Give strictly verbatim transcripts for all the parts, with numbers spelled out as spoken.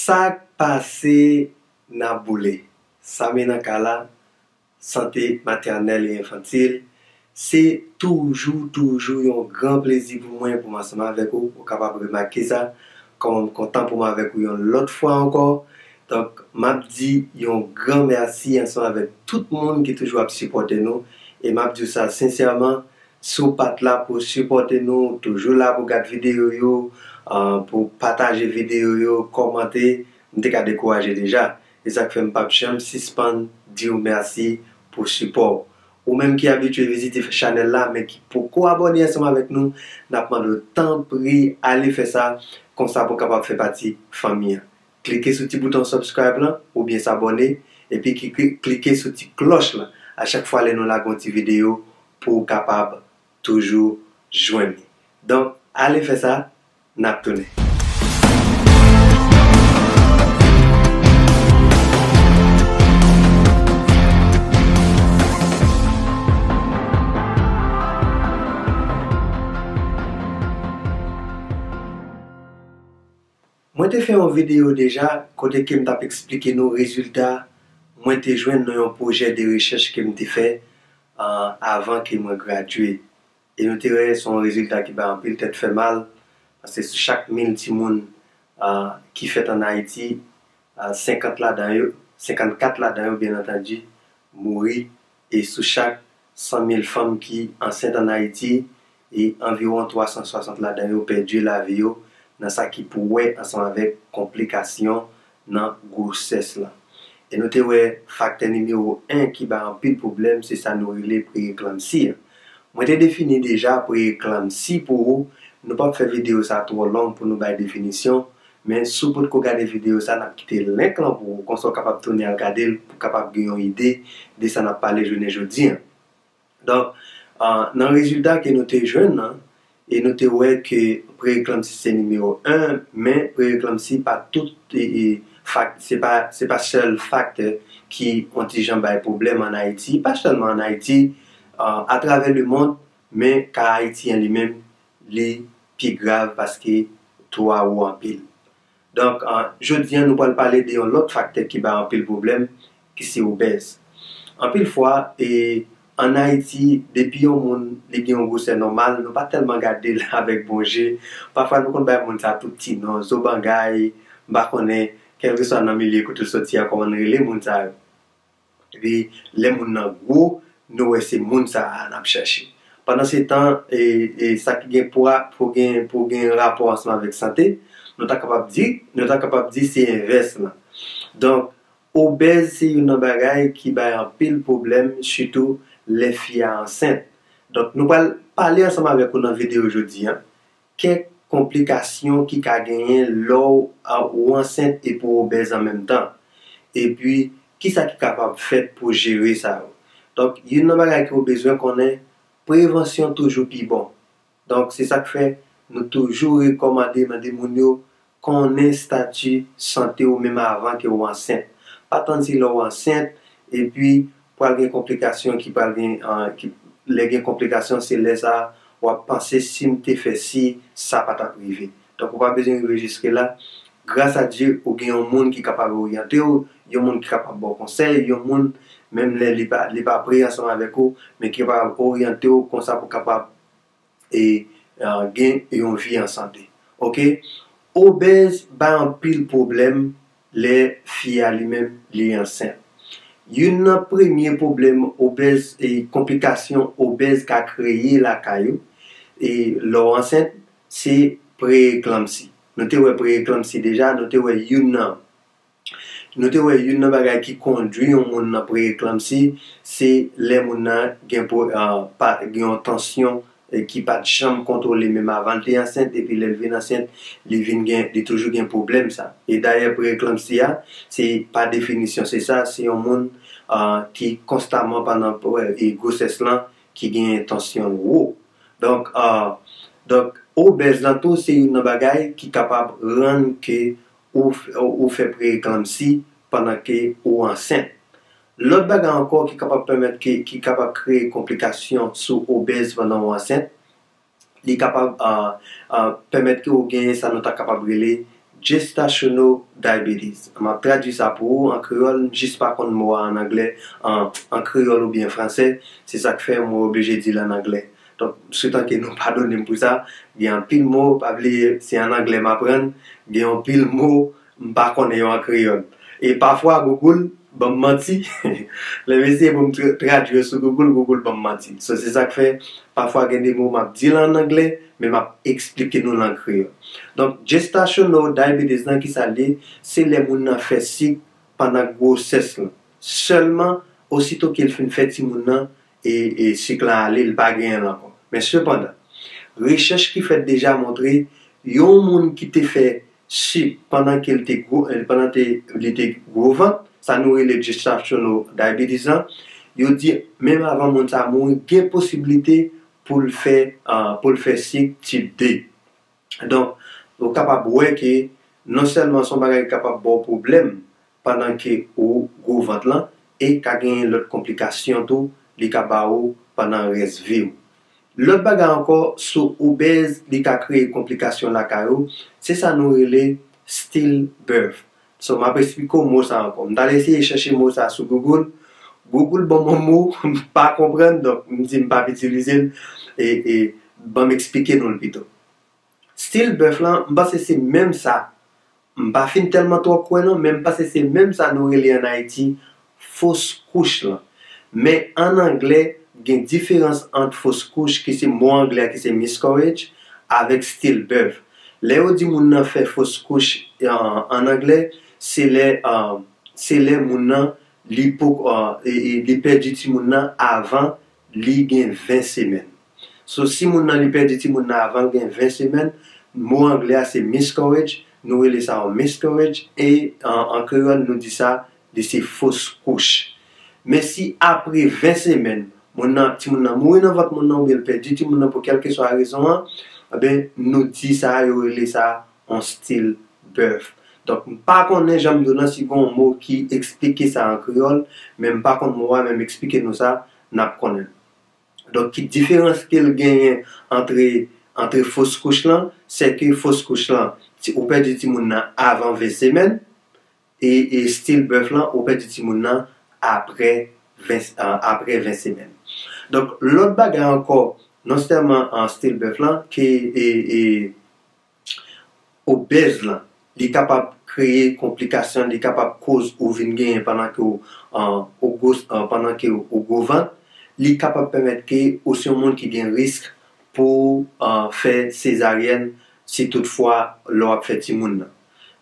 Sa k pase nan boule. Samy nan ka la, sante matènèl e enfantil. Se toujou, toujou yon gran plezi pou mwen pou m ansanm avèk ou. Ou kapab remake sa. Kòman m kontan pou m avèk ou yon lòt fwa ankò. Donk, m ap di yon gran mèsi ansanm avèk tout moun ki toujou ap sipòte nou. E m ap di w sa sensèman, si w pa t la pou sipòte nou, toujou la pou gad videyo yo, ah, pou pataje videyo yo, kòmante, m te ka dekouraje deja. E sa k fè m p ap janm sispann di w mèsi pou sipò w. Ou menm ki abitye vizite chanèl la, men ki poko abòne ansanm avèk nou, n ap mande w tanpri ale fè sa, konsa pou w kapab fè pati fanmi an. Klike sou ti bouton subscribe lan, oubyen s'abonner, epi ki kli-, klike sou ti klòch lan. A chak fwa lè nou lage yon ti videyo, pou w kapab toujou jwenn li. Donk, ale fè sa, n ap tounen. Mwen te fè yon videyo deja kote ke m t ap eksplike nou rezilta mwen te jwenn nan yon pwojè de rechèch ke m te fè, ah, avan ke mwen gradye. E nou te wè se yon rezilta ki bay anpil tèt fè mal, paske sou chak mil timoun, ah, ki fèt ann Ayiti, ah, senkant ladan yo, senkannkat ladan yo, byen antandi, mouri, e sou chak san mil fanm ki ansent ann Ayiti, e anviwon twa san swasant ladan yo pèdi lavi yo nan sa ki pou wè ansanm avèk konplikasyon nan gwosès lan. E nou te wè faktè nimewo en ki bay anpil pwoblèm, se sa nou rele pre-eklanmsi an. Mwen te defini deja pre-eklanmsi pou ou. Nou p ap fè videyo sa twò long pou nou bay definisyon, men si w potko gade videyo sa, n ap kite link lan pou ou, konsa w kapab tounen al gade l, pou w kapab gen yon ide de sa n ap pale jounen jodi an. Donk, ah, nan rezilta ke nou te jwenn nan, e nou te wè ke pre-eklanmsi se nimewo en, men pre-eklanmsi pa tout, e, e, fak-, se pa, se pa sèl faktè ki yon ti jan bay pwoblèm ann Ayiti, pa sèlman ann Ayiti, ah, atravè lemonn, men ka Ayiti an li menm, li pi grav paske to a wo anpil. Donk, ah, jodi a, nou pral pale de yon lòt faktè ki bay anpil pwoblèm, ki se obèz. Anpil fwa, e, ann Ayiti, depi yon moun li gen yon gwosè nòmal, nou pa tèlman gade l avèk bon je. Pafwa, nou konn bay moun sa tout ti non, zobangay, m pa konnen, kèlkeswa nan milye kote l soti a, kòman n rele moun sa yo. Epi, lè moun nan gwo, nou wè se moun sa a n ap chèche. Pandansetan, e, e, sa ki gen pou a, pou gen, pou gen rapò ansanm avèk sante, nou ta kapab di, nou ta kapab di se envès lan. Donk, obèz se youn nan bagay ki bay anpil pwoblèm, sitou lè fi a ansent. Donk, nou pral pale ansanm avèk ou nan videyo jodi a, kèk konplikasyon ki ka genyen lè w, a, ou ansent epi w obèz an menm tan. Epi, kisa ki kapab fèt pou jere sa yo? Donk, youn nan bagay ke w bezwen konnen, prevansyon toujou pi bon. Donk, se sa k fè nou toujou rekòmande, mande moun yo konnen estati sante w menm avan ke w ansent. Pa tann se lè w ansent, epi pral gen konplikasyon ki pral gen, ah, ki, lè gen konplikasyon, se lè sa a w ap panse, "Si m te fè si, sa pa t ap rive." Donk, ou pa bezwen rive jiske la. Gras a Dye, ou gen yon moun ki kapab oryante w, yon moun ki kapab ba w konsèy, yon moun, menm lè li pa, li pa pre ansanm avèk ou, men ki kapab oryante w konsa pou w kapab e, ah, gen yon vi an sante. Oke? Obèz bay anpil pwoblèm lè fi a li menm li ansent. Youn nan premye pwoblèm obèz e konplikasyon obèz ka kreye lakay ou, e lè w ansent, se pre-eklanmsi. Nou te wè pre-eklanmsi deja, nou te wè youn nan Nou te wè youn nan bagay ki kondwi yon moun nan pre-eklanmsi, se lè moun nan gen po-, ah, pa, gen yon tansyon, eh, ki pa t janm kontwole menm avan l te ansent, epi lè l vin ansent, li vin gen, li toujou gen pwoblèm sa. E dayè pre-eklanmsi a, se pa definisyon, se sa, se yon moun, ah, ki konstaman pandan, eh, e gwosès lan, ki gen tansyon l wo. Donk, ah, donk, obèz lan tou, se youn nan bagay ki kapab rann ke ou f-, ou fè pre-eklanmsi pandan ke ou ansent. Lòt bagay ankò ki kapab pèmèt ke, ki kapab kreye konplikasyon si w obèz pandan w ansent, li kapab, ah, ah, pèmèt ke w genyen sa nou ta kapab rele Gestational diabetes. M ap tradui sa pou ou an kreyòl, m jis pa konn mo a an anglè, an, an kreyòl oubyen fransè, se sa k fè mwen oblije di l an anglè. Donk, m swete ke nou padone m pou sa. Gen anpil mo, pa bliye, se an anglè m aprann, gen anpil mo, m pa konnen yo an kreyòl. E pafwa, Google ban m manti. Lè m eseye pou m tra- tradui yo sou Google, Google ban m manti. So, se sa k fè, pafwa gen de mo m ap di l an anglè, men m ap eksplike nou l an kreyòl. Donk, gestational diabetes lan, ki sa l ye? Se lè moun nan fè sik pandan gwosès lan. Sèlman, osito ke l fin fè timoun nan, e, e sik lan ale, l pa genyen l ankò. Men sepandan, rechèch ki fèt deja montre yon moun ki te fè sik pandan ke l te gwo, pandan te, li te gwo vant, sa nou rele gestational diabetes lan, yo di menm avan moun sa mouri, gen posiblite pou l fè, ah, pou l fè sik tip de. Donk, ou kapab wè ke non sèlman se yon bagay ki kapab ba w pwoblèm pandan ke ou gwo vant lan, e ka genyen lòt konplikasyon tou li ka ba ou pandan rès vi w. Lòt bagay ankò, sou obèz, li ka kreye konplikasyon lakay ou, se sa nou rele stillbirth. So, m ap eksplike w mo sa ankò. M t al eseye chèche mo sa sou Google. Google ban mwen mo, m pa konprann, donk m di m p ap itilize l, e, e ban m eksplike nou l pito. Stillbirth lan, m panse se menm sa. M pa fin tèlman twò kwè non, men m panse se menm sa nou rele ann Ayiti fos kouch lan. Men ann anglè, gen diferans ant fos kouch, ki se mo anglè a, ki se miscarriage, avèk stillbirth. Lè yo di moun nan fè fos kouch, an, ann anglè, se lè, ah, se lè moun nan, li poko, ah, e, e, li pèdi timoun nan avan li gen ven semèn. So, si moun nan, li pèdi timoun nan avan l gen ven semèn, mo anglè a se miscarriage, nou rele sa yon miscarriage, e an, an kreyòl, nou di sa, li se fos kouch. Men si apre ven semèn, moun nan, timoun nan mouri nan vant moun nan, oubyen l pèdi timoun nan pou kèlkeswa rezon an, ebyen, nou di sa, yo rele sa yon stillbirth. Donk, m pa konnen, jan m di w lan, si gen yon mo ki eksplike sa an kreyòl, men m pa konn mo a, men m eksplike nou sa, n ap konnen. Donk, ki diferans ke l genyen antre, antre fos kouch lan, se ke fos kouch lan, ti, ou pèdi timoun nan avan ven semèn, e, e stillbirth lan, ou pèdi timoun nan apre ven, ah, apre ven semèn. Donk, lòt bagay ankò, non sèlman, ah, stillbirth lan, ke, e, e, obèz lan, li kapab kreye konplikasyon, li kapab koz ou vin genyen pandan ke w, ah, ou gwo, ah, pandan ke w gwo vant, li kapab pèmèt ke ou se yon moun ki gen risk pou, ah, fè sezaryèn si toutfwa lè w ap fè timoun nan.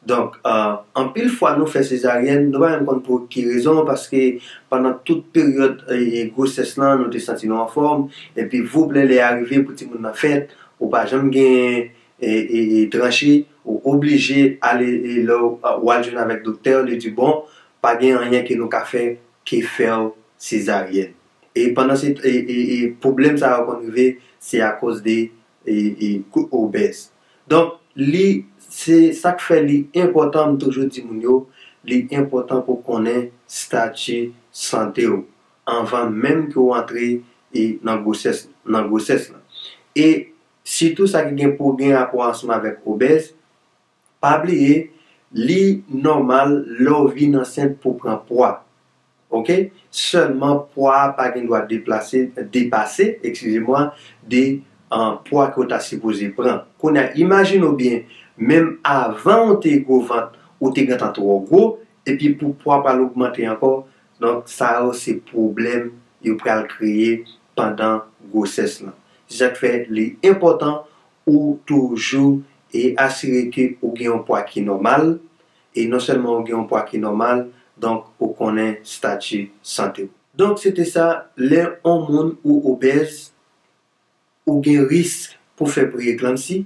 Donk, ah, anpil fwa nou fè sezaryèn, nou pa menm konn pou ki rezon, paske pandan tout peryòd, e, e, gwosès lan, nou te santi nou anfòm, epi voup lè, lè a rive pou timoun nan fèt, ou pa janm gen e, e, e tranche, ou oblije ale, e, lè w, w al jwenn avèk doktè, li di, bon, pa gen anyen ke nou ka fè ke fè w sezaryèn. E pandan se, e, e, e pwoblèm sa yo konn rive, se akoz de, e, e, gwo obèz. Donk, li, se sa k fè li enpòtan, m toujou di moun yo, li enpòtan pou konnen stati sante w anvan menm ke w antre, e, nan gwosès, nan gwosès lan. E sitou sa ki gen pou gen rapò ansanm avèk obèz, pa bliye, li nòmal lè w vin ansent pou pran pwa. Oke? Sèlman pwa a pa gen dwa deplase, depase, eskize mwa, de, ah, pwa ke w ta sipoze pran. Kounye a, imajine w byen, menm avan w te gwo vant, ou te gentan twò gwo, epi pou pwa pral ogmante ankò, donk sa yo se pwoblèm yo pral kreye pandan gwosès lan. Se sa k fè li enpòtan ou toujou e asire ke ou gen yon pwa ki nòmal, e non sèlman ou gen yon pwa ki nòmal, donk ou konnen stati sante w. Donk se te sa, lè yon moun ou obèz, ou gen risk pou fè pre-eklanpsi,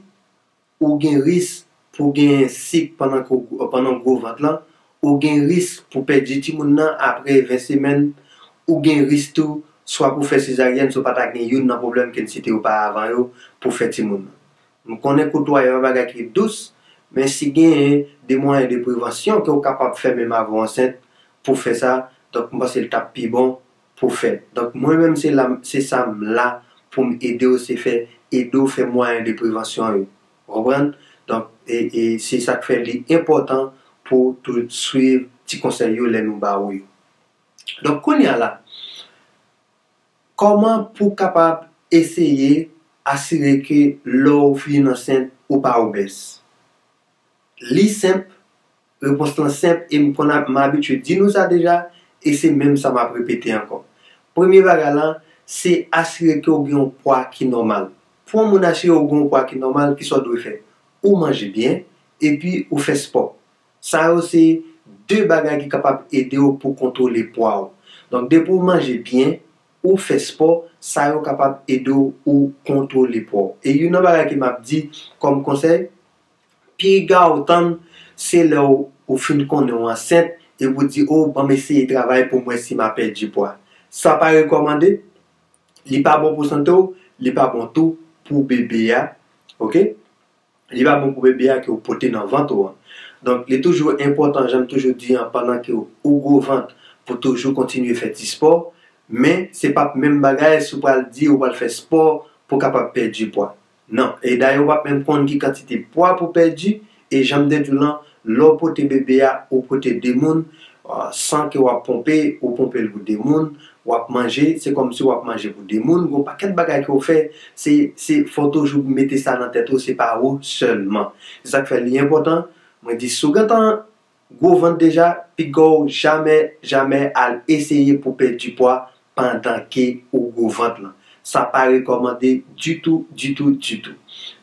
ou gen risk pou gen sik pandan ke w, pandan w gwo vant lan, ou gen risk pou pèdi timoun nan apre ven semèn, ou gen risk tou swa pou fè sezaryèn, si w pa ta gen youn nan pwoblèm ke n site yo pa avan yo pou fè timoun nan. M konnen koutwaye pa bagay ki dous, men si genyen de mwayen de prevansyon ke w kapab fè menm avan w ansent pou fè sa, donk m panse l t ap pi bon pou fè. Donk mwen menm se la, se sa m la pou m ede w, se fè, ede w fè mwayen de prevansyon yo. Ou konprann? Donk E, e se sa k fè li enpòtan pou w tou swiv ti konsèy yo lè nou ba ou yo. Donk, kounye a la, kòman pou w kapab eseye asire ke lè w vin ansent, ou pa obèz? Li senp, repons lan senp, e m konn ap, m abitye di nou sa deja, e se menm sa m ap repete ankò. Premye bagay lan, se asire ke w gen yon pwa ki nòmal. Pou yon moun asire w gen yon pwa ki nòmal, kisa w dwe fè? Ou manje byen, epi ou fè spò. Sa yo se de bagay ki kapab ede w pou kontwole pwa w. Donk, depi w manje byen, ou fè spò, sa yo kapab ede w ou kontwole pwa w. E youn nan bagay ke m ap di kòm konsèy, piga w tann, se lè w, ou fin konnen w ansent, epi w di, "O, ban m eseye travay pou m wè si m a pèdi pwa." Sa pa rekòmande, li pa bon pou sante w, li pa bon tou pou bebe a, oke? Li pa bon pou bebe a ke w pote nan vant ou an. Donk, li toujou enpòtan, jan m toujou di an, pandan ke w gwo vant, pou toujou kontinye fè ti spò, men se p ap menm bagay si w pral di ou pral fè spò pou w kapab pèdi pwa. Non. E dayè, ou p ap menm konn ki kantite pwa pou w pèdi, e jan m te di w lan, lè w pote bebe a, ou pote de moun, ah, san ke w ap ponpe, ou ponpe l pou de moun, w ap manje, se kòmsi w ap manje pou de moun, gon pakèt bagay ke w fè, se, se, fò w toujou mete sa nan tèt ou, se pa ou sèlman. Se sa k fè li enpòtan, mwen di, si w gentan gwo vant deja, piga w jamè, jamè al eseye pou pèdi pwa pandan ke ou gwo vant lan. Sa pa rekòmande ditou, ditou, ditou.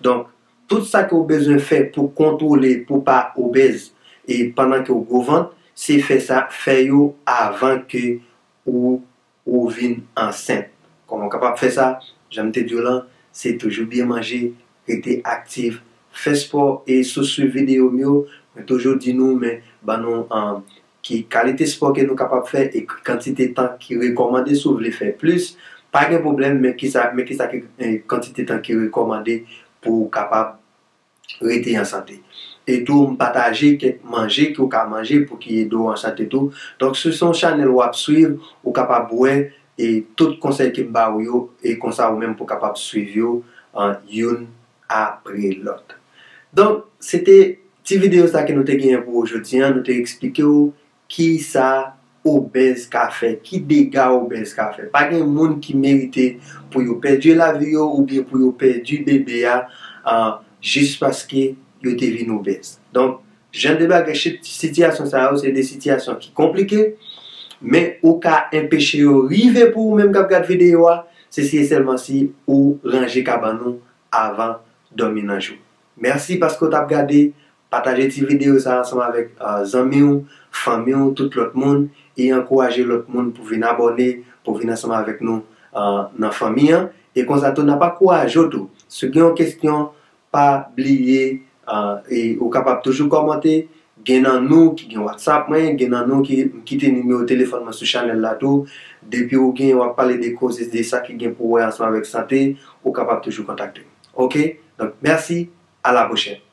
Donk, tout sa ke w bezwen fè pou kontwole, pou pa obèz, e pandan ke w gwo vant, se fè sa, fè yo avan ke ou, ou vin ansent. Kòman w kapab fè sa? Jan m te di w lan, se toujou byen manje, rete aktif, fè spò, e si w swiv videyo m yo, mwen toujou di nou, men ban nou, um, ki kalite spò ke nou kapab fè e kantite tan ki rekòmande. Si w vle fè plis, pa gen pwoblèm, men kisa, men kisa ki, eh, kantite tan ki rekòmande pou w kapab rete an sante. E tou, m pataje kèk manje ke w ka manje pou ki ede w an sante tou. Donk, si se yon chanèl w ap swiv, ou kapab wè e tout konsèy ke m ba w yo, e konsa ou menm pou kapab swiv yo, ah, youn apre lòt. Donk, se te ti videyo sa ke nou te genyen pou ou jodi an. Nou te eksplike w kisa obèz ka fè, ki dega obèz ka fè. Pa gen moun ki merite pou yo pèdi lavi yo oubyen pou yo pèdi bebe a, ah, jis paske yo te vin obèz. Donk, jan de bagay, si-, sitiyasyon sa yo, se de sitiyasyon ki konplike, men ou ka enpeche yo rive pou ou menm k ap gad videyo a, se si e sèlman si ou ranje kabann ou avan dòmi nan jou. Mèsi paske w t ap gade. Pataje ti videyo sa ansanm avèk, ah, zanmi w, fanmi w, tout lòt moun, e ankouraje lòt moun pou vin abòne, pou vin ansanm avèk nou, ah, nan fanmi an. E konsa tou, n ap ankouraje w tou. Si w gen yon kesyon, pa bliye, ah, e ou kapab toujou kòmante. Gen nan nou ki gen WhatsApp mwen, gen nan nou ki, m kite nimewo telefòn mwen sou chanèl la tou. Depi ou gen, w ap pale de koze, de sa ki gen pou wè ansanm avèk sante, ou kapab toujou kontakte m. Oke? Donk, mèsi, a la pwochèn.